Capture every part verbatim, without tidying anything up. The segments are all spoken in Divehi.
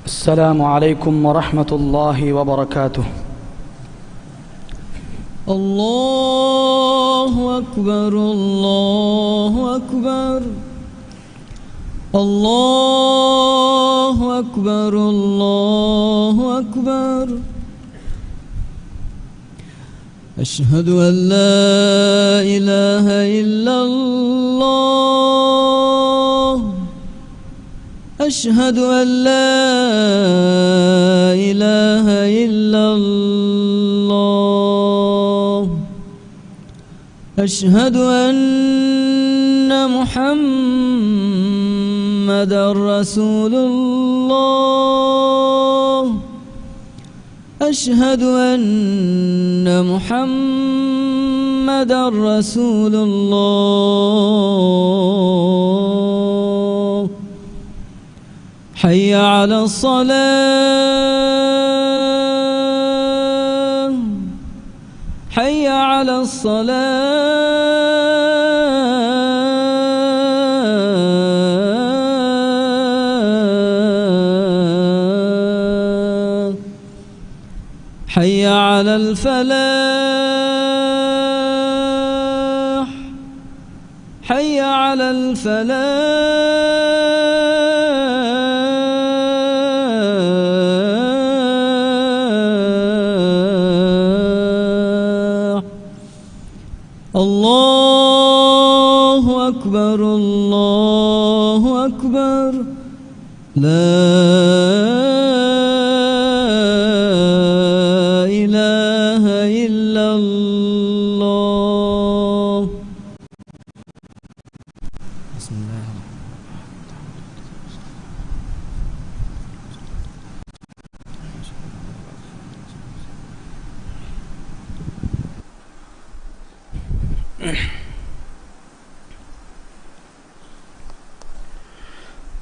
السلام عليكم ورحمة الله وبركاته. الله أكبر، الله أكبر. الله أكبر، الله أكبر. أشهد أن لا إله إلا الله. أشهد أن لا إله إلا الله. أشهد أن محمدا رسول الله. أشهد أن محمدا رسول الله. حي على الصلاة. حي على الصلاة. حي على الفلاح. حي على الفلاح. الله أكبر، الله أكبر. لا إله إلا الله. بسم الله الرحمن الرحيم.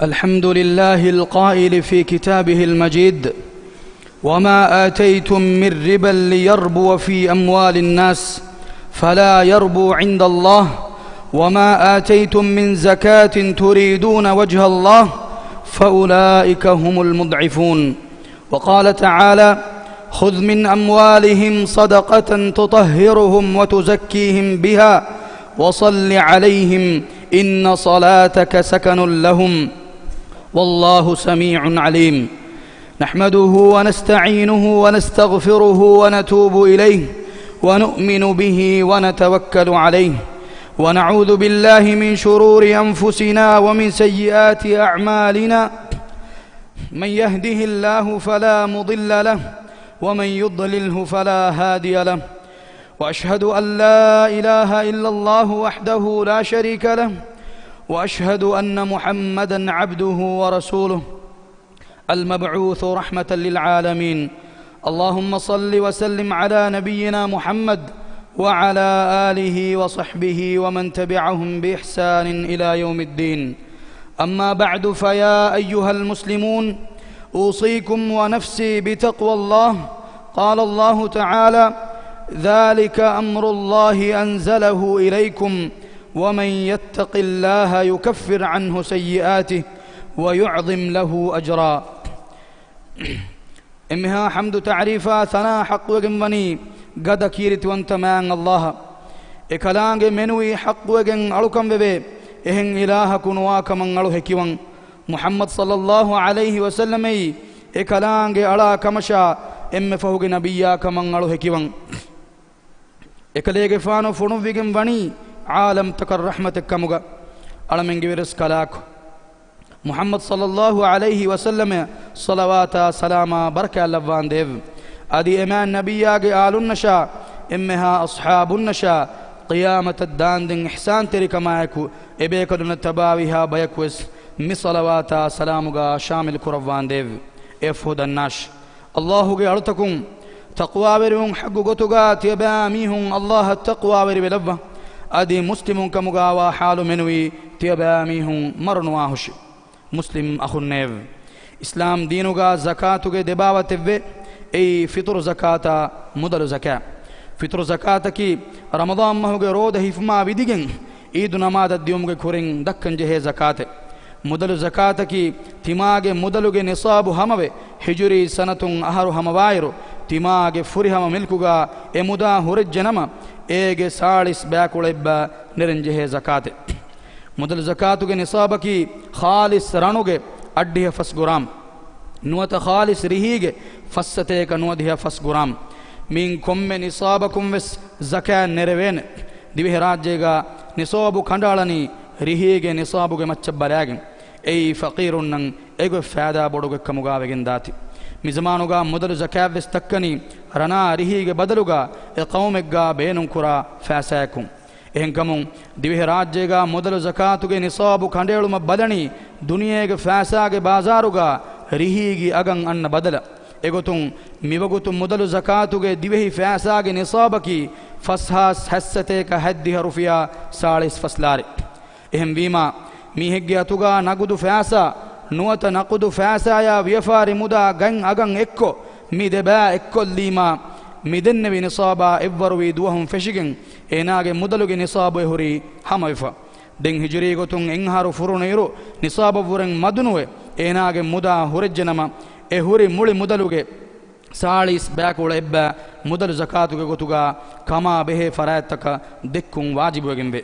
الحمد لله القائل في كتابه المجيد: وما آتيتم من ربا ليربو في أموال الناس فلا يربو عند الله، وما آتيتم من زكاة تريدون وجه الله فأولئك هم المضعفون. وقال تعالى: خذ من أموالهم صدقة تطهرهم وتزكيهم بها وصل عليهم إن صلاتك سكن لهم والله سميع عليم. نحمده ونستعينه ونستغفره ونتوب إليه ونؤمن به ونتوكل عليه ونعوذ بالله من شرور أنفسنا ومن سيئات أعمالنا. من يهده الله فلا مضل له ومن يضلله فلا هادي له. وأشهد أن لا إله إلا الله وحده لا شريك له، وأشهد أن محمدا عبده ورسوله المبعوث رحمة للعالمين. اللهم صل وسلم على نبينا محمد وعلى آله وصحبه ومن تبعهم بإحسان إلى يوم الدين. أما بعد، فيا أيها المسلمون، أوصيكم ونفسي بتقوى الله. قال الله تعالى: ذلك أمر الله أنزله إليكم، ومن يتق الله يكفر عنه سيئاته ويعظم له أجرا. އެންމެހާ ޙަމްދު ތަޢުރީފާ ސަނާ ޙައްޤުވެގެން ވަނީ ގަދަ ކީރިތިވަންތަ މާތް ﷲ އަށް. އެ ކަލާނގެ މެނުވީ ޙައްޤުވެގެން އަޅުކަން ވެވޭ، އެހެން އިލާހަކު ނުވާ ކަމަށް އަޅު ހެކިވަން. މުޙައްމަދު ޞައްލައްލާހު ޢަލައިހި ވަސައްލަމައީ އެ ކަލާނގެ އަޅާ ކަމަށާ އެންމެ ފަހުގެ ނަބިއްޔާ ކަމަށް އަޅު ހެކިވަން. އެކަލޭގެފާނު ފޮނުއްވިގެން ވަނީ ޢާލަމްތަކަށް ރަޙްމަތެއް ކަމުގަ. އަޅަމެންގެ ވެރި ކަލާކޮ މުޙައްމަދު ޞައްލައްލާހު ޢަލައިހި ވަސައްލަމަށް ޞަލަވާތާ ސަލާމާ ބަރަކާތް ލައްވާނދޭވެ. އަދި އެ މާތް ނަބިއްޔާގެ އާލުންނަށާ އެންމެހާ އަޞްޙާބުންނަށާ ޤިޔާމަތަށް ދާންދެން އިޙްސާންތެރިކަމާއެކު އެބޭކަލުންނަށް ތަބާވީހާ ބަޔަކުވެސް މި ޞަލަވާތާ ސަލާމުގަ ޝާމިލްކުރައްވާނދޭވެ. އެއަށްފަހު ދަންނާށި. ﷲ ގެ އަޅުތަކުން، ތަޤްވާވެރިވުން ޙައްޤު ގޮތުގަ ތިޔަބައިމީހުން ﷲ އަށް ތަޤްވާވެރިވެލައްވާ. އަދި މުސްލިމުން ކަމުގަވާ ޙާލު މެނުވީ ތިޔަބައިމީހުން މަރުނުވާހުށި. މުސްލިމް އަޚުންނޭވެ! އިސްލާމް ދީނުގަ ޒަކާތުގެ ދެބާވަތެއްވޭ. އެއީ ފިޠުރު ޒަކާތާ މުދަލު ޒަކާތް. ފިޠުރު ޒަކާތަކީ ރަމަޟާން މަހުގެ ރޯދަ ހިފުމާ ވިދިގެން އީދު ނަމާދަށް ދިއުމުގެ ކުރިން ދައްކަން ޖެހޭ ޒަކާތެއް. މުދަލު ޒަކާތަކީ ތިމާގެ މުދަލުގެ ނިޞާބު ހަމަވެ، ހިޖުރީ ސަނަތުން އަހަރު ހަމަވާއިރު، ތިމާގެ ފުރިހަމަ މިލްކުގާ އެ މުދާ ހުރެއްޖެނަމަ، އޭގެ ސާޅީސް ބައިކުޅައެއްބަ ނެރެންޖެހޭ ޒަކާތެއް. މުދަލު ޒަކާތުގެ ނިޞާބަކީ ޚާލިޞް ރަނުގެ އަށްޑިހަ ފަސް ގުރާމް، ނުވަތަ ޚާލިޞް ރިހީގެ ފައްސަތޭކަ ނުވަދިހަ ފަސް ގުރާމް. މިއިން ކޮންމެ ނިޞާބަކުން ވެސް ޒަކާތް ނެރެވޭނެ. ދިވެހިރާއްޖޭގާ ނިޞާބު ކަނޑައަޅަނީ ރިހީގެ ނިޞާބުގެ މައްޗަށް ބަލާގެން. އެއީ ފަޤީރުންނަށް އެގޮތް ފައިދާ ބޮޑުގޮތްކަމުގާ ވެގެންދާތީ. މިޒަމާނުގާ މުދަލު ޒަކާތްވެސް ދައްކަނީ ރަނާ ރިހީގެ ބަދަލުގާ އެ ޤައުމެއްގާ ބޭނުންކުރާ ފައިސާއަކުން. އެހެންކަމުން، ދިވެހިރާއްޖޭގާ މުދަލު ޒަކާތުގެ ނިޞާބު ކަނޑައެޅުމަށް ބަލަނީ ދުނިޔޭގެ ފައިސާގެ ބާޒާރުގާ ރިހީގެ އަގަށް އަންނަ ބަދަލަށް. އެގޮތުން، މިވަގުތު މުދަލު ޒަކާތުގެ ދިވެހި ފައިސާގެ ނިޞާބަކީ ފަސްހާސް ހަތްސަތޭކަ ހަތްދިހަ ރުފިޔާ ސާޅީސް ފަސް ލާރި. އެހެންވީމާ، މީހެއްގެ އަތުގާ ނަގުދު ފައިސާ ނުވަތަ ނަޤުދު ފައިސާޔާ ވިޔަފާރި މުދާ ގަތް އަގަށް އެއްކޮށް، މި ދެބާ އެއްކޮށްލީމާ، މި ދެންނެވި ނިޞާބާ އެއްވަރުވީ ދުވަހުން ފެށިގެން، އޭނާގެ މުދަލުގެ ނިޞާބު އެ ހުރީ ހަމަވެފަ. ދެން ހިޖުރީ ގޮތުން އެއްއަހަރު ފުރުނުއިރު، ނިޞާބަށްވުރެން މަދުނުވެ، އޭނާގެ މުދާ ހުރެއްޖެނަމަ، އެ ހުރި މުޅި މުދަލުގެ ސާޅީސް ބައިކުޅަ އެއްބަ މުދަލު ޒަކާތުގެ ގޮތުގާ ކަމާ ބެހޭ ފަރާތްތަކަށް ދެއްކުން ވާޖިބުވެގެންވޭ.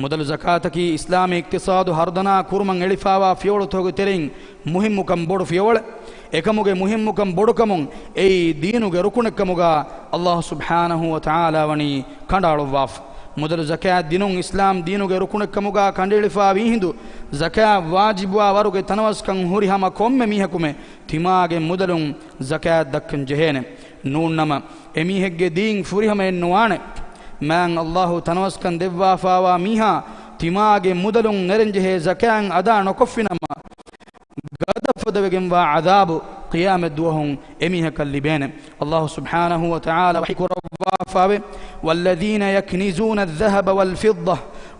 މުދަލު ޒަކާތަކީ އިސްލާމީ އިޤްތިޞާދު ހަރުދަނާ ކުރުމަށް އެޅިފާވާ ފިޔަވަޅުތަކުގެ ތެރެއިން މުހިއްމުކަން ބޮޑު ފިޔަވަޅެއް. އެކަމުގެ މުހިއްމުކަން ބޮޑުކަމުން އެއީ ދީނުގެ ރުކުނެއްކަމުގާ އައްލާހު ސުބްޙާނަހު ވަ ތަޢާލާ ވަނީ ކަނޑައަޅުއްވާފަ. މުދަލު ޒަކާތް ދިނުން އިސްލާމް ދީނުގެ ރުކުނެއްކަމުގާ ކަނޑައެޅިފާވީ ހިނދު، ޒަކާތް ވާޖިބުވާ ވަރުގެ ތަނަވަސްކަން ހުރި ހަމަ ކޮންމެ މީހަކުމެ ތިމާގެ މުދަލުން ޒަކާތް ދައްކަން ޖެހޭނެ. ނޫންނަމަ، އެމީހެއްގެ ދީން ފުރިހަމައެއް ނުވާނެ. މާތް އައްލާހު ތަނަވަސްކަން ދެއްވާފާވާ މީހާ ތިމާގެ މުދަލުން ނެރެންޖެހޭ ޒަކާތް އަދާ ނުކޮށްފިނަމަ، ގަދަފަދަވެގެންވާ ޢަޛާބު ޤިޔާމަތް ދުވަހުން އެމީހަކަށް ލިބޭނެ. އައްލާހު ސުބްޙާނަހު ވަ ތަޢާލާ ވަޙީ ކުރައްވާފާވޭ، والذين يكنزون الذهب والفضة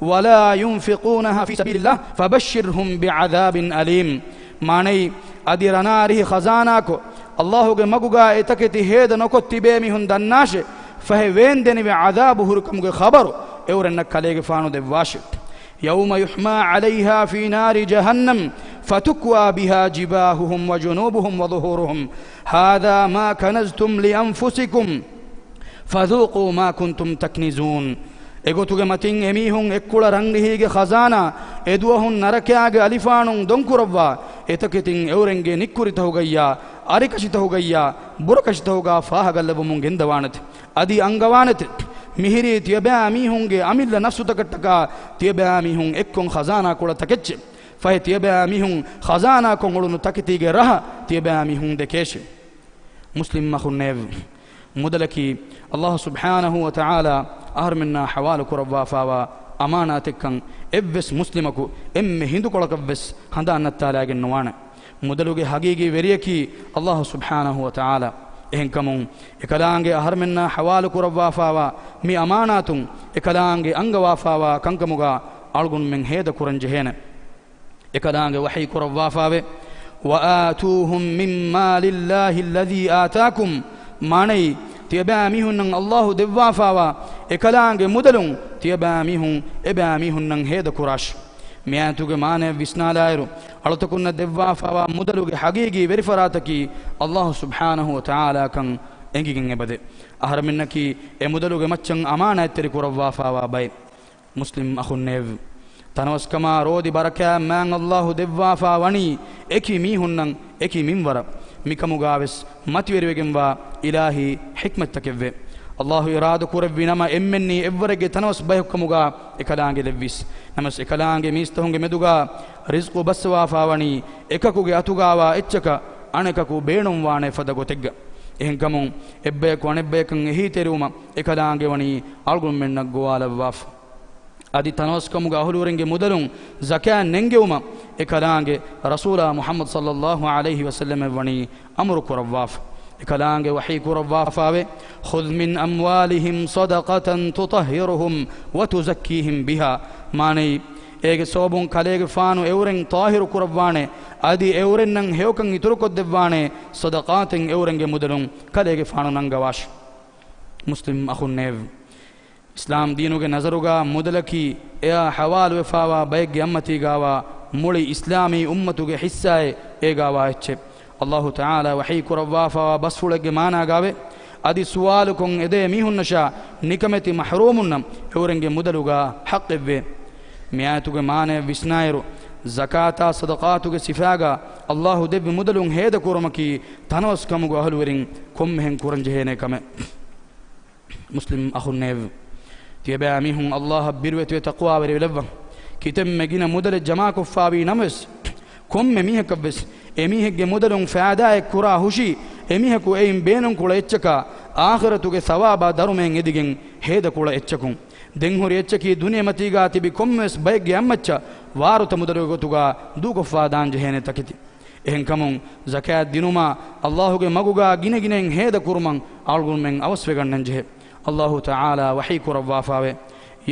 ولا ينفقونها في سبيل الله فبشرهم بعذاب أليم. މާނައީ، އަދި ރަނާ ރިހި ޚަޒާނާކޮށް، އައްލާހުގެ މަގުގާ އެ ތަކެތި ހޭދަ ނުކޮށް ތިބޭ މީހުން ދަންނާށޭ، ފަހެ ވޭންދެނިވި ޢަޛާބު ހުރިކަމުގެ ޚަބަރު އެއުރެންނަށް ކަލޭގެފާނު ދެއްވާށޭ. يوم يحمى عليها في نار جهنم فتكوى بها جباههم وجنوبهم وظهورهم هذا ما كنزتم لأنفسكم فذوقوا ما كنتم تكنزون. އެގޮތުގެ މަތިން އެމީހުން އެއްކުޅަ ރަންރިހީގެ ޚަޒާނާ އެދުވަހުން ނަރަކައިގެ އަލިފާނުން ދޮންކުރައްވާ އެތަކެތިން އެއުރެންގެ ނިއްކުރިތަހުގައްޔާ، އަރިކަށިތަހުގާ ފާހަގަ ލެއްވުމުން ގެންދަވާނެތެ. އަދި އަންގަވާނެތެ. މިހިރީ ތިޔަބައިމީހުންގެ އަމިއްލަ ނަފްސުތަކަށްޓަކާ ތިޔަބައިމީހުން އެއްކޮށް ޚަޒާނާ ކުޅަ ތަކެއްޗެއް. ފަހެ ތިޔަބައިމީހުން ޚަޒާނާކޮށް އުޅުނު ތަކެތީގެ ރަހަ ތިޔަބައިމީހުން ދެކޭށެ. މުސްލިމް އަޚުންނޭވެ! މުދަލަކީ އައްލާހު ސުބްޙާނަހު ވަ ތަޢާލާ އަހަރުމެންނާ ޙަވާލު ކުރައްވާފާވާ އަމާނާތެއްކަން އެއްވެސް މުސްލިމަކު އެންމެ ހިނދުކޮޅަކަށްވެސް ހަނދާން ނައްތާލާގެން ނުވާނެ. މުދަލުގެ ހަގީގީ ވެރިޔަކީ އައްލާހު ސުބްޙާނަހު ވަ ތަޢާލާ. އެހެންކަމުން، އެކަލާނގެ އަހަރުމެންނާ ޙަވާލު ކުރައްވާފާވާ މި އަމާނާތުން އެކަލާނގެ އަންގަވާފާވާ ކަންކަމުގާ އަޅުގަނޑުމެން ހޭދަ ކުރަން ޖެހޭނެ. އެކަލާނގެ ވަޙީ ކުރައްވާފާވޭ، وآتوهم من مال الله الذي آتاكم، މާނައީ، ތިޔަބައިމީހުންނަށް އައްލާހު ދެއްވާފާވާ އެކަލާނގެ މުދަލުން ތިޔަބައިމީހުން އެބައިމީހުންނަށް ހޭދަ ކުރާށި. މިއާޔަތުގެ މާނައަށް ވިސްނާލާއިރު، އަޅުތަކުންނަށް ދެއްވާފާވާ މުދަލުގެ ހަގީގީ ވެރިފަރާތަކީ އައްލާހު ސުބްޙާނަހު ވަ ތަޢާލާ ކަން އެނގިގެން އެބަދޭ. އަހަރަމެންނަކީ އެ މުދަލުގެ މައްޗަށް އަމާނާތްތެރި ކުރައްވާފާވާ ބައެއް. މުސްލިމް އަޚުންނޭވެ! ތަނަވަސްކަމާ ރޯދި ބަރަކާތް މާތް އައްލާހު ދެއްވާފާ ވަނީ އެކި މީހުންނަށް އެކި މިންވަރަށް. މިކަމުގާވެސް މަތިވެރިވެގެންވާ އިލާހީ ޙިކްމަތްތަކެއްވޭ. އައްލާހު އިރާދަ ކުރެއްވި ނަމަ އެންމެންނީ އެއްވަރެއްގެ ތަނަވަސް ބަޔަކުކަމުގާ އެކަލާނގެ ލެއްވީސް. ނަމަވެސް އެކަލާނގެ މީސްތަހުންގެ މެދުގާ ރިޒްޤު ބައްސަވާފާވަނީ އެކަކުގެ އަތުގާވާ އެއްޗަކަށް އަނެކަކު ބޭނުންވާނެ ފަދަ ގޮތެއްގަ. އެހެންކަމުން އެއްބަޔަކު އަނެއްބަޔަކަށް އެހީތެރިވުމަށް އެކަލާނގެ ވަނީ އަޅުގަނޑުމެންނަށް ގޮވާލައްވާފަ. އަދި ތަނަވަސްކަމުގެ އަހުލުވެރިންގެ މުދަލުން ޒަކާތް ނެންގެވުމަށް އެކަލާނގެ ރަސޫލާ މުޙައްމަދު ޞައްލައްލާހު ޢަލައިހި ވަސައްލަމަށް ވަނީ އަމުރު ކުރައްވާފަ. އެކަލާނގެ ވަޙީ ކުރައްވާފާވޭ، خذ من أموالهم صدقة تطهرهم وتزكيهم بها. މާނައީ، އޭގެ ސަބަބުން ކަލޭގެފާނު އެއުރެން ޠާހިރު ކުރައްވާނެ، އަދި އެއުރެންނަށް ހެޔޮކަން އިތުރުކޮށްދެއްވާނެ، ޞަދަޤާތެއް އެއުރެންގެ މުދަލުން ކަލޭގެފާނު ނަންގަވާށި. މުސްލިމް އަޚުންނޭވެ! އިސްލާމް ދީނުގެ ނަޒަރުގާ މުދަލަކީ އެއާ ޙަވާލުވެފާވާ ބައެއްގެ އަތްމަތީގާވާ މުޅި އިސްލާމީ އުއްމަތުގެ ޙިއްޞާއެއް އޭގާވާ އެއްޗެއް. ﷲ ތަޢާލާ ވަޙީ ކުރައްވާފައިވާ ބަސްފުޅެއްގެ މާނާގާވޭ، އަދި ސުވާލުކޮށް އެދޭ މީހުންނަށާ ނިކަމެތި މަޙްރޫމުންނަށް އެއުރެންގެ މުދަލުގާ ޙައްޤެއްވޭ. މިއާޔަތުގެ މާނައަށް ވިސްނާއިރު، ޒަކާތާ ޞަދަޤާތުގެ ސިފާގާ ﷲ ދެއްވި މުދަލުން ހޭދަކުރުމަކީ ތަނަވަސްކަމުގެ އަހުލުވެރިން ކޮންމެހެން ކުރަންޖެހޭނެ ކަމެއް. މުސްލިމް އަޚުންނޭވެ! ތިޔަބައިމީހުން ﷲ އަށް ބިރުވެތިވެ ތަޤްވާވެރިވެލައްވަ. ކިތަންމެ ގިނަ މުދަލެއް ޖަމާކޮށްފާވީ ނަމަވެސް، ކޮންމެ މީހަކަށްވެސް އެމީހެއްގެ މުދަލުން ފައިދާއެއް ކުރާ ހުށީ، އެމީހަކު އެއިން ބޭނުންކުޅަ އެއްޗަކާ އާޚިރަތުގެ ޘަވާބާ ދަރުމައެއް އެދިގެން ހޭދަކުޅަ އެއްޗަކުން. ދެންހުރި އެއްޗަކީ ދުނިޔެމަތީގާ ތިބި ކޮންމެވެސް ބައެއްގެ އަތްމައްޗަށް ވާރުތަ މުދަލުގެ ގޮތުގާ ދޫކޮށްފާ ދާންޖެހޭނެ ތަކެތި. އެހެންކަމުން، ޒަކާތް ދިނުމާ ﷲގެ މަގުގާ ގިނަގިނައިން ހޭދަކުރުމަށް އަޅުގަނޑުމެން އަވަސްވެގަންނަންޖެހޭ. ﷲ ތަޢާލާ ވަޙީކުރައްވާފައިވޭ،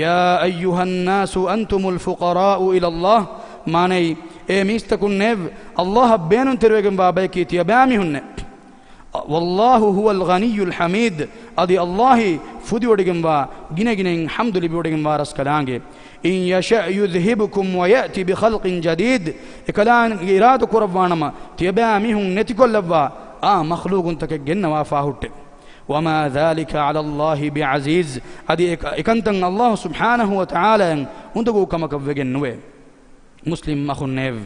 يا أيها الناس أنتم الفقراء إلى الله. މާނައީ، އޭ މީސްތަކުންނޭވެ! ﷲ އަށް ބޭނުންތެރިވެގެންވާ ބަޔަކީ ތިޔަބައިމީހުންނޭ. والله هو الغني الحميد. އަދި ﷲ އީ ފުދިވޮޑިގެންވާ، ގިނަގިނައިން ޙަމްދު ލިބިވޮޑިގެންވާ ރަސްކަލާނގެ. إن يشأ يذهبكم ويأت بخلق جديد. އެކަލާނގެ އިރާދަ ކުރައްވާނަމަ، ތިޔަބައިމީހުން ނެތިކޮށްލައްވާ އާ މަޚްލޫގުންތަކެއް ގެންނަވާފާ ހުއްޓެ. وما ذلك على الله بعزيز. އަދި އެ، އެކަންތައް ﷲ ސުބްޙާނަހޫ ވަތަޢާލާއަށް އުނދަގޫ ކަމަކަށް ވެގެން ނުވޭ. މުސްލިމް އަޚުންނޭވެ!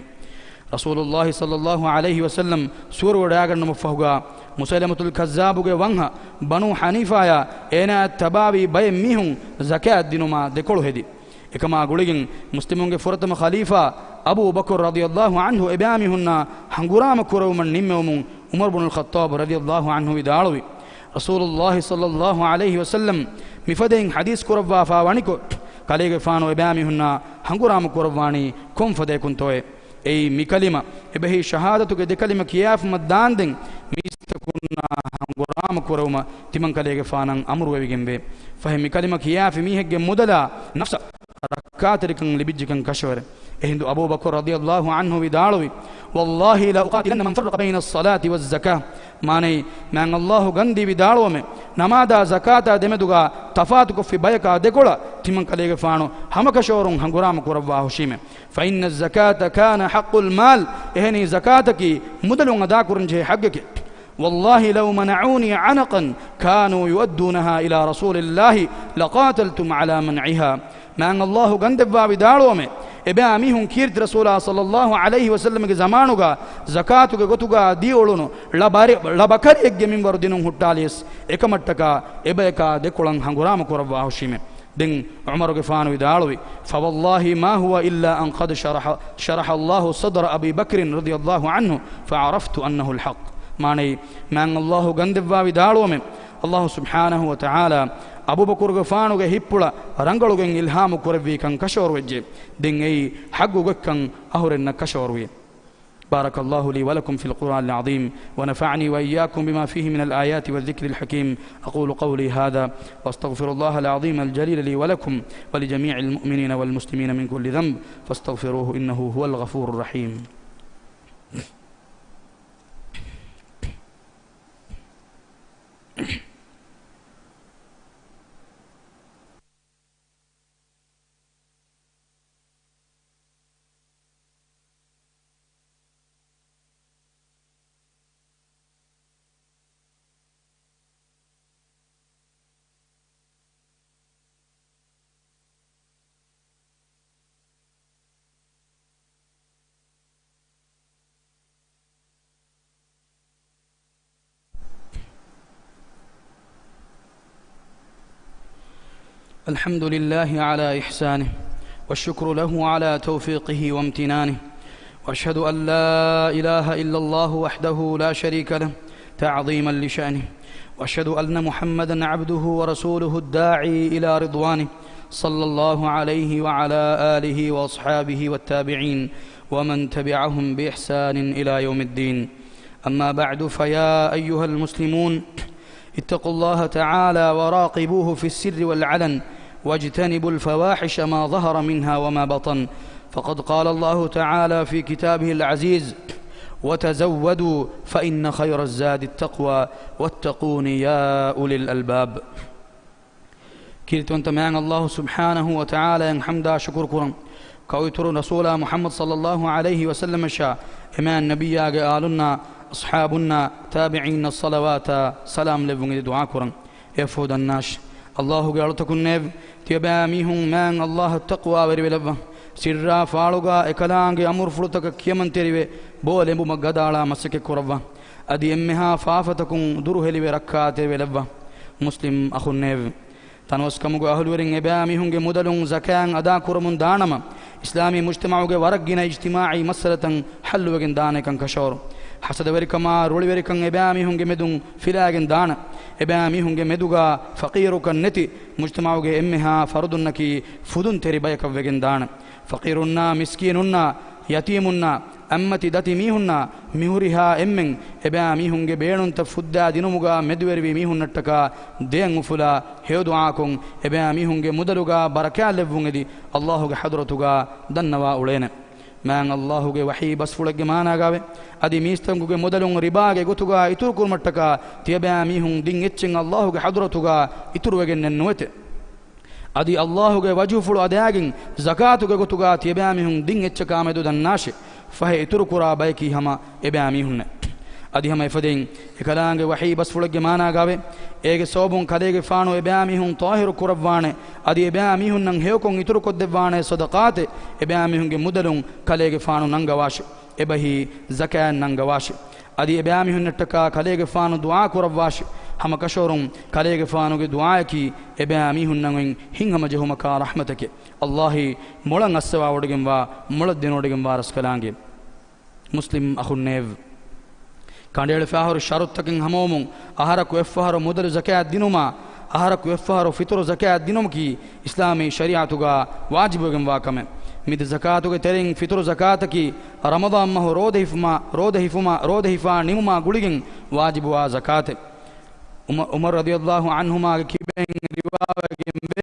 ރަސޫލުﷲ ޞައްލަﷲ ޢަލައިހި ވަސައްލަމް ސުވަރުވަޑައިގަންނަމުން ފަހުގާ، މުސައިލަމަތުލް ކައްޒާބުގެ ވަންހަ ބަނޫ ޙަނީފާޔާ އޭނާއަށް ތަބާވީ ބައެއް މީހުން ޒަކާތް ދިނުމާ ދެކޮޅު ހެދި. އެކަމާ ގުޅިގެން މުސްލިމުންގެ ފުރަތަމަ ޚަލީފާ އަބޫ ބަކުރު ރަޟިޔަﷲ ޢަންހު އެބައިމީހުންނާ ހަނގުރާމަ ކުރެވުމަށް ނިންމެވުމުން ޢުމަރު ބުނުލް ޚައްޠާބު ރަޟިޔަﷲ ޢަންހު ވިދާޅުވި، ރަސޫލުﷲ ޞައްލަﷲ ޢަލައިހި ވަސައްލަމް މިފަދައިން ޙަދީޘް ކުރައްވާފާ ވަނިކޮށް، ކަލޭގެފާނު އެބައިމީހުންނާ ހަނގުރާމަ ކުރައްވާނީ ކޮންފަދައަކުންތޯއޭ؟ އެއީ މި ކަލިމަ އެބަހީ ޝަހާދަތުގެ ދެކަލިމަ ކިޔާފަމަށް ދާންދެން މީސްތަކުންނާ ހަނގުރާމަ ކުރެވުމަށް ތިމަންކަލޭގެފާނަށް އަމުރުވެވިގެންވޭ. ފަހެ މި ކަލިމަ ކިޔާފި މީހެއްގެ މުދަލާ ނަފްސަށް ރައްކާތެރިކަން ލިބިއްޖެކަން ކަށަވަރެއް. އެހިނދު އަބޫބަކުރު ރަޟިޔަﷲ ޢަންހު ވިދާޅުވި، والله لأقاتلن من فرق بين الصلاة والزكاة. މާނައީ، މާތް ﷲ ގަންދީ ވިދާޅުވަމެ، ނަމާދާ ޒަކާތާ ދެމެދުގާ ތަފާތުކޮށްފި ބަޔަކާ ދެކޮޅަށް ތިމަންކަލޭގެފާނު ހަމަކަށަވަރުން ހަނގުރާމަ ކުރައްވާ ހުށީމެ. فإن الزكاة كان حق المال. އެހެނީ ޒަކާތަކީ މުދަލުން އަދާކުރަންޖެހޭ ޙައްޤެކޭ. والله لو منعوني عنقا كانوا يؤدونها إلى رسول الله لقاتلتم على منعها. މާތް ﷲ ގަންދެއްވާ ވިދާޅުވަމެ، އެބައިމީހުން ކީރިތި ރަސޫލާ ޞައްލަﷲ ޢަލައިހި ވަސައްލަމްގެ ޒަމާނުގާ ޒަކާތުގެ ގޮތުގާ ދީއުޅުނު ޅަ ބަރި، ޅަ ބަކަރިއެއްގެ މިންވަރު ދިނުން ހުއްޓާލިޔަސް، އެކަމަށްޓަކާ އެބަޔަކާ ދެކޮޅަށް ހަނގުރާމަ ކުރައްވާ ހުށީމެ. ދެން ޢުމަރުގެފާނު ވިދާޅުވި، فوالله ما هو إلا أن قد شرح، شرح الله صدر أبي بكر رضي الله عنه فعرفت أنه الحق. މާނައީ، މާތް ﷲ ގަންދެއްވާ ވިދާޅުވަމެ، ﷲ ސުބްޙާނަހޫ ވަތަޢާލާ އަބޫބަކުރުގެފާނުގެ ހިތްޕުޅަށް ރަނގަޅުގެން އިލްހާމު ކުރެއްވީކަން ކަށަވަރުވެއްޖެ. ދެން އެއީ ޙައްޤު ގޮތްކަން އަހުރެންނަށް ކަށަވަރުވި. بارك الله لي ولكم في القرآن العظيم، ونفعني وإياكم بما فيه من الآيات والذكر الحكيم. أقول قولي هذا، وأستغفر الله العظيم الجليل لي ولكم ولجميع المؤمنين والمسلمين من كل ذنب، فاستغفروه إنه هو الغفور الرحيم. الحمد لله على إحسانه، والشكر له على توفيقه وامتنانه، وأشهد أن لا إله إلا الله وحده لا شريك له تعظيما لشأنه، وأشهد أن محمدا عبده ورسوله الداعي إلى رضوانه، صلى الله عليه وعلى آله وأصحابه والتابعين ومن تبعهم بإحسان إلى يوم الدين. أما بعد، فيا أيها المسلمون، اتقوا الله تعالى وراقبوه في السر والعلن، واجتنبوا الفواحش ما ظهر منها وما بطن، فقد قال الله تعالى في كتابه العزيز: وتزودوا فإن خير الزاد التقوى واتقون يا أولي الألباب. ކީރިތިވަންތަ މާތް ﷲ ސުބްޙާނަހޫ ވަތަޢާލާއަށް ޙަމްދާ ޝުކުރު ކުރަން. ކައުއިތުރު ރަސޫލާ މުޙައްމަދު ޞައްލައްލާހު ޢަލައިހި ވަސައްލަމަށާ އެމާ ނަބިއްޔާގެ އާލުންނާ، އަޞްޙާބުންނާ، ތާބިޢީންނަށް ޞަލަވާތާ ސަލާމް ލެއްވުން އެދި ދުޢާ ކުރަން. އެއަށްފަހު ދަންނާށި! އައްލާހުގެ އަޅުތަކުންނޭވެ! ތިޔަބައިމީހުން މާތް އައްލާހަށް ތަޤްވާވެރިވެލައްވާ. ސިއްރާ ފާޅުގާ އެކަލާނގެ އަމުރުފުޅުތަކަށް ކިޔަމަންތެރިވެ، ބޯ ލެނބުމަށް ގަދައަޅާ މަސައްކަތް ކުރައްވާ. އަދި އެންމެހާ ފާފަތަކުން ދުރުހެލިވެ ރައްކާތެރިވެލައްވާ. މުސްލިމް އަޚުންނޭވެ! ތަނަވަސްކަމުގެ އަހުލުވެރިން އެބައިމީހުންގެ މުދަލުން ޒަކާތް އަދާކުރަމުން ދާނަމަ، އިސްލާމީ މުޖްތަމަޢުގެ ވަރަށް ގިނަ އިޖްތިމާޢީ މައްސަލަތައް ޙައްލުވެގެން ދާނެކަން ކަށަވަރު. ޙަސަދަވެރިކަމާ ރުޅިވެރިކަން އެބައިމީހުންގެ މެދުން ފިލާގެން ދާނެ. އެބައިމީހުންގެ މެދުގާ ފަޤީރުކަން ނެތި މުޖްތަމަޢުގެ އެންމެހާ ފަރުދުންނަކީ ފުދުންތެރި ބަޔަކަށްވެގެން ދާނެ. ފަޤީރުންނާ، މިސްކީނުންނާ، ޔަތީމުންނާ، އަތްމަތި ދަތި މީހުންނާ، މިހުރިހާ އެންމެން އެބައިމީހުންގެ ބޭނުންތައް ފުއްދާ ދިނުމުގާ މެދުވެރިވި މީހުންނަށްޓަކާ ދެއަތް އުފުލާ ހެޔޮދުޢާކޮށް، އެބައިމީހުންގެ މުދަލުގާ ބަރަކާތް ލެއްވުން އެދި އައްލާހުގެ ޙަޟްރަތުގާ ދަންނަވާ އުޅޭނެ. މާތް އައްލާހުގެ ވަޙީ ބަސްފުޅެއްގެ މާނާގާވެ، އަދި މީސްތަކުގެ މުދަލުން ރިބާގެ ގޮތުގާ އިތުރުކުރުމަށްޓަކާ ތިޔަބައިމީހުން ދިން އެއްޗެއް އައްލާހުގެ ޙަޟްރަތުގާ އިތުރުވެގެންނެއް ނުވެތެ. އަދި އައްލާހުގެ ވަޖްހުފުޅު އަދާގެން ޒަކާތުގެ ގޮތުގާ ތިޔަބައިމީހުން ދިން އެއްޗަކާމެދު ދަންނާށެ! ފަހެ އިތުރުކުރާ ބަޔަކީ ހަމަ އެބައިމީހުންނޭ. އަދި ހަމަ އެފަދައިން އެކަލާނގެ ވަޙީ ބަސްފުޅެއްގެ މާނާގާވެ، އޭގެ ސަބަބުން ކަލޭގެފާނު އެބައިމީހުން ޠާހިރު ކުރައްވާނެ، އަދި އެބައިމީހުންނަށް ހެޔޮކޮށް އިތުރުކޮށްދެއްވާނެ ޞަދަޤާތެއް އެބައިމީހުންގެ މުދަލުން ކަލޭގެފާނު ނަންގަވާށެ. އެބަހީ ޒަކާތް ނަންގަވާށި. އަދި އެބައިމީހުންނަށްޓަކާ ކަލޭގެފާނު ދުޢާ ކުރައްވާށި. ހަމަ ކަށަވަރުން ކަލޭގެފާނުގެ ދުޢާއަކީ އެބައިމީހުންނަށް އޮތް ހިތްހަމަޖެހުމަކާ ރަޙްމަތެކޭ. އައްލާހީ މޮޅަށް އައްސަވާވޮޑިގެންވާ، މޮޅަށް ދެނެވޮޑިގެންވާ ރަސްކަލާނގެ. މުސްލިމް އަޚުންނޭވެ! ކަނޑައެޅިފައިހުރި ޝަރުޠުތަކެއް ހަމަވުމުން، އަހަރަކު އެއްފަހަރު މުދަލު ޒަކާތް ދިނުމާ، އަހަރަކު އެއްފަހަރު ފިތުރު ޒަކާތް ދިނުމަކީ އިސްލާމީ ޝަރީޢަތުގާ ވާޖިބުވެގެންވާ ކަމެއް. މިދަނީ ޒަކާތުގެ ތެރެއިން ފިތުރު ޒަކާތަކީ ރަމަޟާން މަހު ރޯދަ ހިފުމާ، ރޯދަ ހިފުމާ، ރޯދަ ހިފާ ނިމުމާ ގުޅިގެން ވާޖިބުވާ ޒަކާތެއް. ޢުމަ-، ޢުމަރު ރަޟިޔައްލާހު ޢަންހުމާގެ ކިބައިން ރިވާވެގެންވޭ،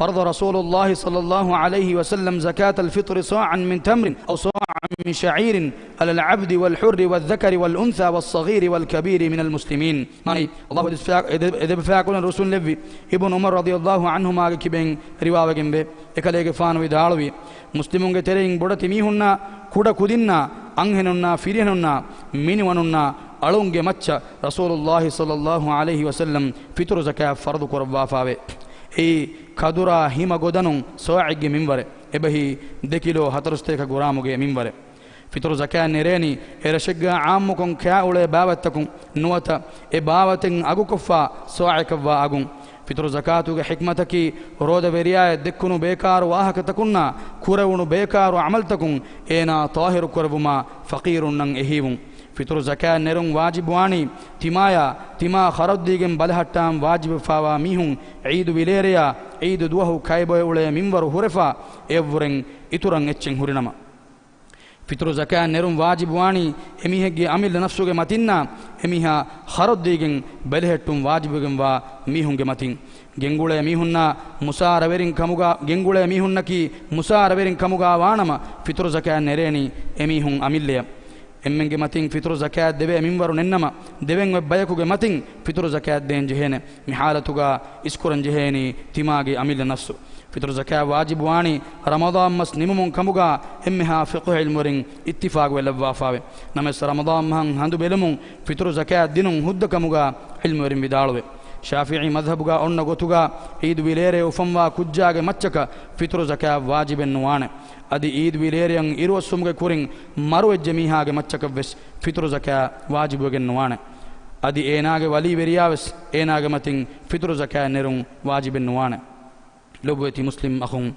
فرض رسول الله صلى الله عليه وسلم زكاة الفطر صاعا من تمر أو صاعا من شعير على العبد والحر والذكر والأنثى والصغير والكبير من المسلمين. މާނައީ، އައްލާހު އެދެބަފައި-، އެދެ-، އެދެބަފައިކުޅަން ރުއްސުންލެއްވި އިބްނު ޢުމަރު ރަޟިޔައްލާހު ޢަންހުމާގެ ކިބައިން ރިވާވެގެންވޭ، އެކަލޭގެފާނު ވިދާޅުވި، މުސްލިމުންގެ ތެރެއިން ބޮޑެތި މީހުންނާ، ކުޑަ ކުދިންނާ، އަންހެނުންނާ، ފިރިހެނުންނާ، މިނިވަނުންނާ، އަޅުންގެ މައްޗަށް ރަސޫލުއްލާހި ޞައްލައްލާހު ޢަލައިހި ވަސައްލަމް ފިތުރު ޒަކާތް ފަރުޟު ކުރައްވާފާވޭ. އެއީ ކަދުރާ ހިމަ ގޮދަނުން ސާޢެއްގެ މިންވަރެއް، އެބަހީ ދެ ކިލޯ ހަތަރުސަތޭކަ ގުރާމުގެ މިންވަރެއް. ފިތުރު ޒަކާތް ނެރޭނީ އެރަށެއްގާ ޢާއްމުކޮށް ކާއުޅޭ ބާވަތްތަކުން ނުވަތަ އެ ބާވަތެއް އަގުކޮށްފާ ސާޢަކަށްވާ އަގުން. ފިތުރު ޒަކާތުގެ ޙިކްމަތަކީ، ރޯދަވެރިޔާއަށް ދެއްކުނު ބޭކާރު ވާހަކަތަކުންނާ، ކުރެވުނު ބޭކާރު ޢަމަލުތަކުން އޭނާ ޠާހިރު ކުރެއްވުމާ، ފަޤީރުންނަށް އެހީވުން. ފިތުރު ޒަކާތް ނެރުން ވާޖިބުވާނީ، ތިމާޔާ، ތިމާ ޚަރަދުދީގެން ބަލަހައްޓާން ވާޖިބުވެފާވާ މީހުން، ޢީދު ވިލޭރެޔާ، ޢީދު ދުވަހު ކައިބޮއެ އުޅޭ މިންވަރު ހުރެފާ، އެއަށްވުރެން އިތުރަށް އެއްޗެއް ހުރިނަމަ. ފިތުރު ޒަކާތް ނެރުން ވާޖިބުވާނީ، އެމީހެއްގެ އަމިއްލަ ނަފްސުގެ މަތިންނާ، އެމީހާ ޚަރަދުދީގެން ބެލެހެއްޓުން ވާޖިބުވެގެންވާ މީހުންގެ މަތިން. ގެންގުޅޭ މީހުންނާ މުސާރަވެރިން ކަމުގާ، ގެންގުޅޭ މީހުންނަކީ މުސާރަވެރިން ކަމުގާ ވާނަމަ، ފިތުރު ޒަކާތް ނެރޭނީ އެމީހުން އަމިއްލަޔަށް. އެންމެންގެ މަތިން ފިތުރު ޒަކާތް ދެވޭ މިންވަރު ނެންނަމަ، ދެވެން އޮތް ބަޔަކުގެ މަތިން ފިތުރު ޒަކާތް ދޭން ޖެހޭނެ. މި ޙާލަތުގާ އިސްކުރަން ޖެހޭނީ ތިމާގެ އަމިއްލަ ނަފްސު. ފިތުރު ޒަކާތް ވާޖިބުވާނީ ރަމަޟާން މަސް ނިމުމުން ކަމުގާ އެންމެހާ ފިޤުހު ޢިލްމުވެރިން އިއްތިފާޤުވެލައްވާފާވޭ. ނަމަވެސް، ރަމަޟާން މަހަށް ހަނދު ބެލުމުން ފިތުރު ޒަކާތް ދިނުން ހުއްދަ ކަމުގާ ޢިލްމުވެރިން ވިދާޅުވޭ. ޝާފިޢީ މަޛްހަބުގާ އޮންނަ ގޮތުގާ، ޢީދު ވިލޭރޭ އުފަންވާ ކުއްޖާގެ މައްޗަކަށް ފިތުރު ޒަކާތް ވާޖިބެއް ނުވާނެ. އަދި ޢީދު ވިލޭރެޔަށް އިރުއޮއްސުމުގެ ކުރިން މަރުވެއްޖެ މީހާގެ މައްޗަކަށްވެސް ފިތުރު ޒަކާތް ވާޖިބުވެގެން ނުވާނެ. އަދި އޭނާގެ ވަލީވެރިޔާވެސް އޭނާގެ މަތިން ފިތުރު ޒަކާތް ނެރުން ވާޖިބެއް ނުވާނެ. ލޮބުވެތި މުސްލިމް އަޚުން،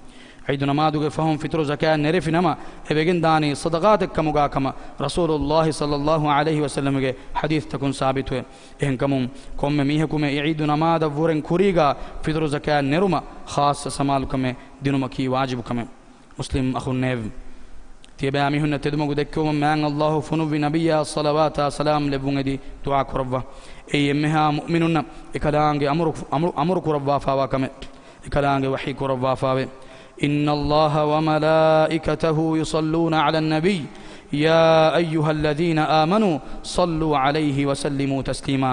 ޢީދު ނަމާދުގެ ފަހުން ފިތުރު ޒަކާތް ނެރެފިނަމަ، އެ ވެގެންދާނީ ޞަދަޤާތެއް ކަމުގާ ކަމަށް ރަސޫލުއްލާހި ޞައްލައްލާހު ޢަލައިހި ވަސައްލަމްގެ ޙަދީޘްތަކުން ސާބިތުވޭ. އެހެންކަމުން، ކޮންމެ މީހަކުމެ ޢީދު ނަމާދަށްވުރެން ކުރީގާ ފިތުރު ޒަކާތް ނެރުމަށް ޚާއްޞަ ސަމާލުކަމެއް ދިނުމަކީ ވާޖިބު ކަމެއް. މުސްލިމް އަޚުންނޭވެ! ތިޔަބައިމީހުންނަށް ތެދުމަގު ދެއްކެވުމަށް މާތް އައްލާހު ފޮނުއްވި ނަބިއްޔާ ޞަލަވާތާ ސަލާމް ލެއްވުން އެދި ދުޢާ ކުރައްވާ. އެއީ އެންމެހާ މުއުމިނުންނަށް އެކަލާނގެ އަމުރު، އަމުރު، އަމުރު ކުރައްވާފާވާ ކަމެއް. އެކަލާނގެ ވަޙީ ކުރައްވާފާވޭ، إن الله وملائكته يصلون على النبي يا أيها الذين آمنوا صلوا عليه وسلموا تسليما.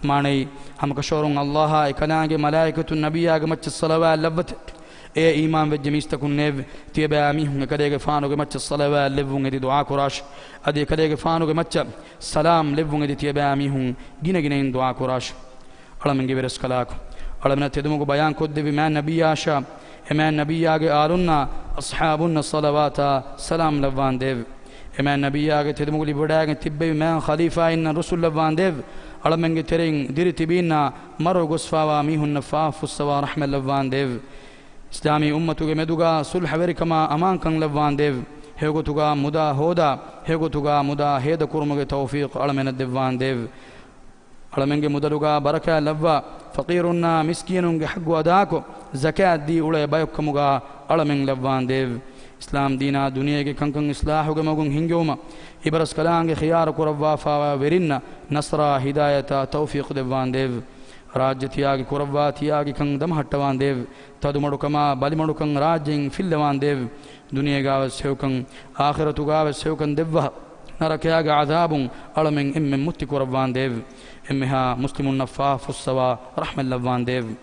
މާނައީ، ހަމަކަށަވަރުން އައްލާހާ އެކަލާނގެ މަލާއިކަތުން ނަބިއްޔާގެ މައްޗަށް ޞަލަވާތް ލައްވަތެ. އޭ އީމާންވެއްޖެ މީސްތަކުންނޭވެ! ތިޔަބައިމީހުން އެކަލޭގެފާނުގެ މައްޗަށް ޞަލަވާތް ލެއްވުން އެދި ދުޢާކުރާށި. އަދި އެކަލޭގެފާނުގެ މައްޗަށް ސަލާމް ލެއްވުން އެދި ތިޔަބައިމީހުން ގިނަގިނައިން ދުޢާކުރާށި. އަޅަމެންގެ ވެރިރަސްކަލާކޮ، އަޅަމެންނަށް ތެދުމަގު ބަޔާންކޮށްދެއްވި މާތް ނަބިއްޔާއަށާ އެ މާތް ނަބިއްޔާގެ އާލުންނާ އަޞްޙާބުންނަށް ޞަލަވާތާ ސަލާމް ލައްވާނދޭވެ! އެ މާތް ނަބިއްޔާގެ ތެދުމަގު ލިބިވަޑައިގެން ތިއްބެވި މާތް ޚަލީފާއިންނަށް ރުސުލް ލައްވާނދޭވެ! އަޅަމެންގެ ތެރެއިން ދިރި ތިބީންނާ މަރުވެ ގޮސްފާވާ މީހުންނަށް ފާފަ ފުއްސަވާ ރަޙްމަތް ލައްވާނދޭވެ! އިސްލާމީ އުއްމަތުގެ މެދުގާ ޞުލްޙަވެރިކަމާ އަމާންކަން ލައްވާނދޭވެ! ހެޔޮގޮތުގާ މުދާ ހޯދާ، ހެޔޮގޮތުގާ މުދާ ހޭދަކުރުމުގެ ތައުފީޤު އަޅަމެންނަށް ދެއްވާނދޭވެ! އަޅަމެންގެ މުދަލުގާ ބަރަކާތް ލައްވާ، ފަޤީރުންނާ މިސްކީނުންގެ ޙައްޤު އަދާކޮށް، ޒަކާތް ދީ އުޅޭ ބަޔަކުކަމުގާ އަޅަމެން ލައްވާނދޭވެ! އިސްލާމް ދީނާ ދުނިޔޭގެ ކަންކަން އިޞްލާޙުގެ މަގުން ހިންގެވުމަށް އިބަރަސްކަލާނގެ ޚިޔާރު ކުރައްވާފާވާ ވެރިންނަށް ނަޞްރާ ހިދާޔަތާ ތައުފީޤު ދެއްވާނދޭވެ! ރާއްޖެ ތިޔާގި ކުރައްވާ ތިޔާގިކަން ދަމަހައްޓަވާނދޭވެ! ތަދުމަޑުކަމާ ބަލިމަޑުކަން ރާއްޖެއިން ފިއްލަވާނދޭވެ! ދުނިޔޭގާވެސް ހެޔޮކަން، އާޚިރަތުގާވެސް ހެޔޮކަން ދެއްވާ، ނަރަކަޔާގެ ޢަޛާބުން އަޅަމެން އެންމެން މުއްތި ކުރައްވާނދޭވެ! އެންމެހާ މުސްލިމުންނަށް ފާފަ ފުއްސަވާ ރަޙްމަތް ލައްވާނދޭވެ!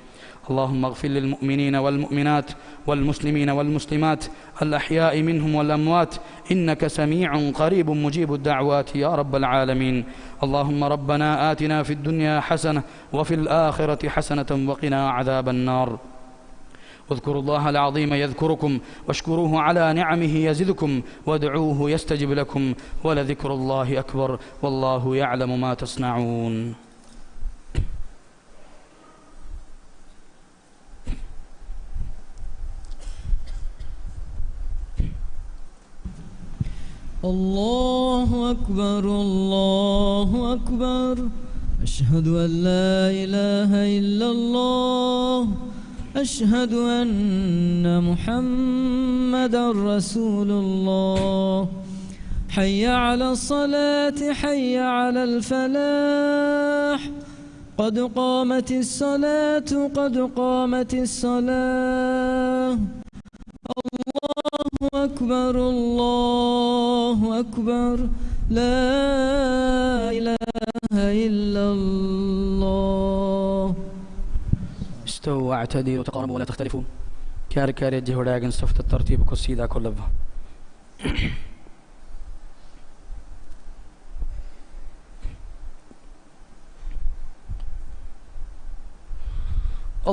اللهم اغفر للمؤمنين والمؤمنات والمسلمين والمسلمات الأحياء منهم والأموات إنك سميع قريب مجيب الدعوات يا رب العالمين. اللهم ربنا آتنا في الدنيا حسنة وفي الآخرة حسنة وقنا عذاب النار. اذكروا الله العظيم يذكركم واشكروه على نعمه يزدكم وادعوه يستجب لكم ولذكر الله أكبر والله يعلم ما تصنعون. الله أكبر، الله أكبر. أشهد أن لا إله إلا الله. أشهد أن محمدا رسول الله. حي على الصلاة، حي على الفلاح. قد قامت الصلاة، قد قامت الصلاة. الله أكبر، الله أكبر. لا إله إلا الله. استووا واعتدلوا وتقاربوا ولا تختلفوا. ކާރި ކާރިއަށް ޖެހިވަޑައިގެން ސަފުތައް ތަރުތީބުކޮށް ސީދާކޮށްލައްވާ.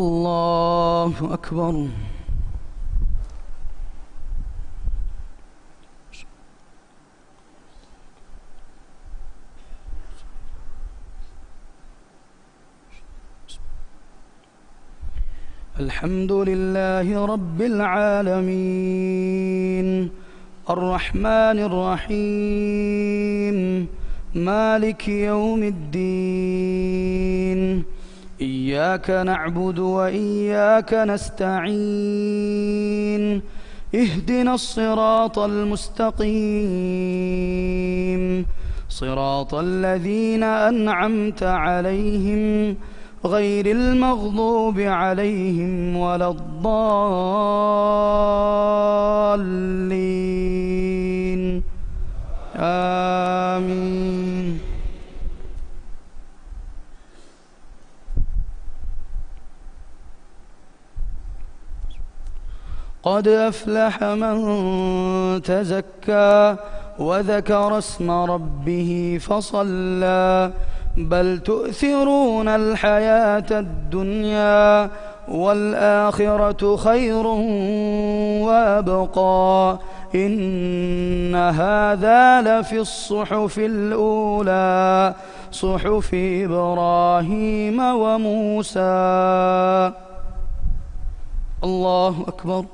الله أكبر. الحمد لله رب العالمين. الرحمن الرحيم. مالك يوم الدين. إياك نعبد وإياك نستعين. اهدنا الصراط المستقيم. صراط الذين أنعمت عليهم غير المغضوب عليهم ولا الضالين. آمين. قد أفلح من تزكى وذكر اسم ربه فصلى. بل تؤثرون الحياة الدنيا والآخرة خير وأبقى. إن هذا لفي الصحف الأولى. صحف إبراهيم وموسى. الله أكبر.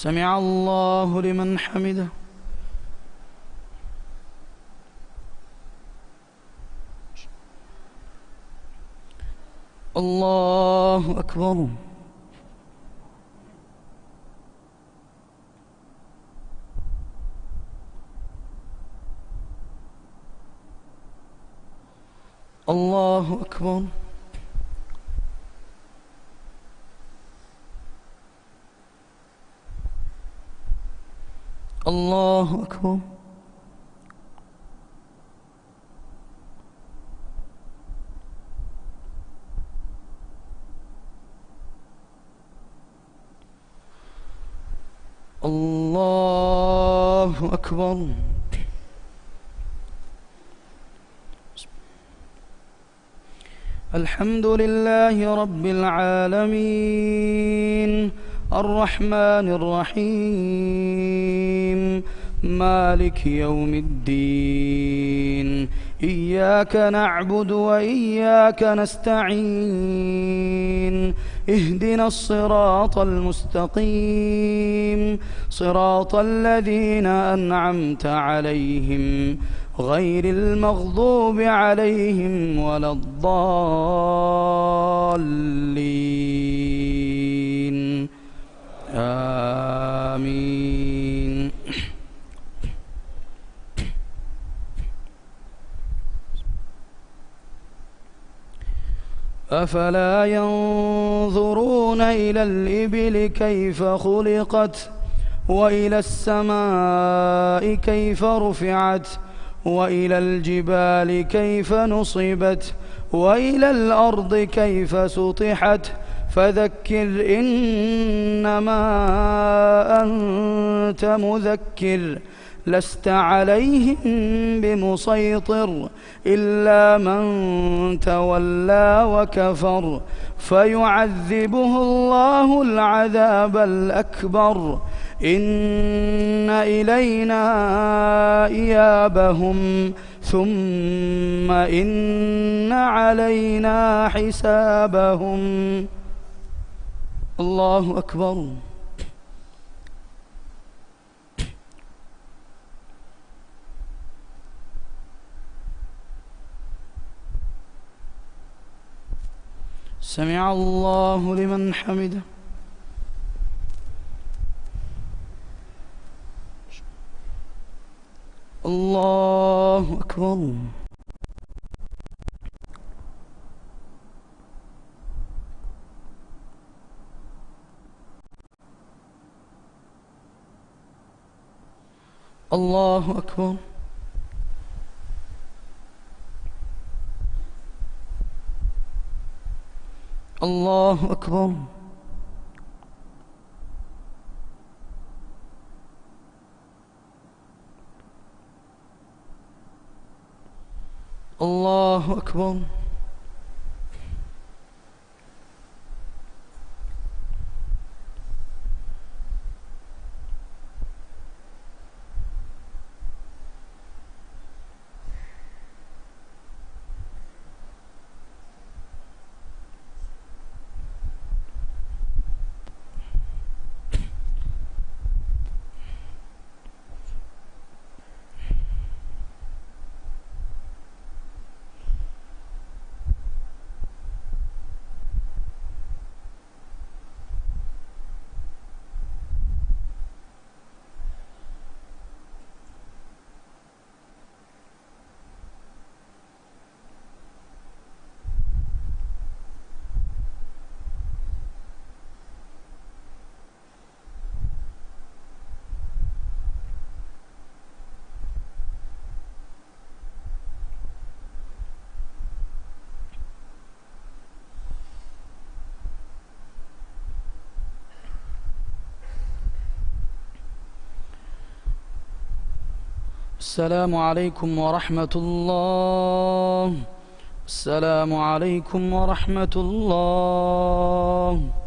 سمع الله لمن حمده. الله أكبر. الله أكبر. الله أكبر. الله أكبر. الحمد لله رب العالمين. الرحمن الرحيم. مالك يوم الدين. إياك نعبد وإياك نستعين. اهدنا الصراط المستقيم. صراط الذين أنعمت عليهم غير المغضوب عليهم ولا الضالين. آمين. أفلا ينظرون إلى الإبل كيف خلقت وإلى السماء كيف رفعت وإلى الجبال كيف نصبت وإلى الأرض كيف سطحت. فذكر إنما أنت مذكر لست عليهم بمسيطر إلا من تولى وكفر فيعذبه الله العذاب الأكبر إن إلينا إيابهم ثم إن علينا حسابهم. الله أكبر. سمع الله لمن حمده. الله أكبر. الله أكبر. الله أكبر. الله أكبر. السلام عليكم ورحمة الله. السلام عليكم ورحمة الله.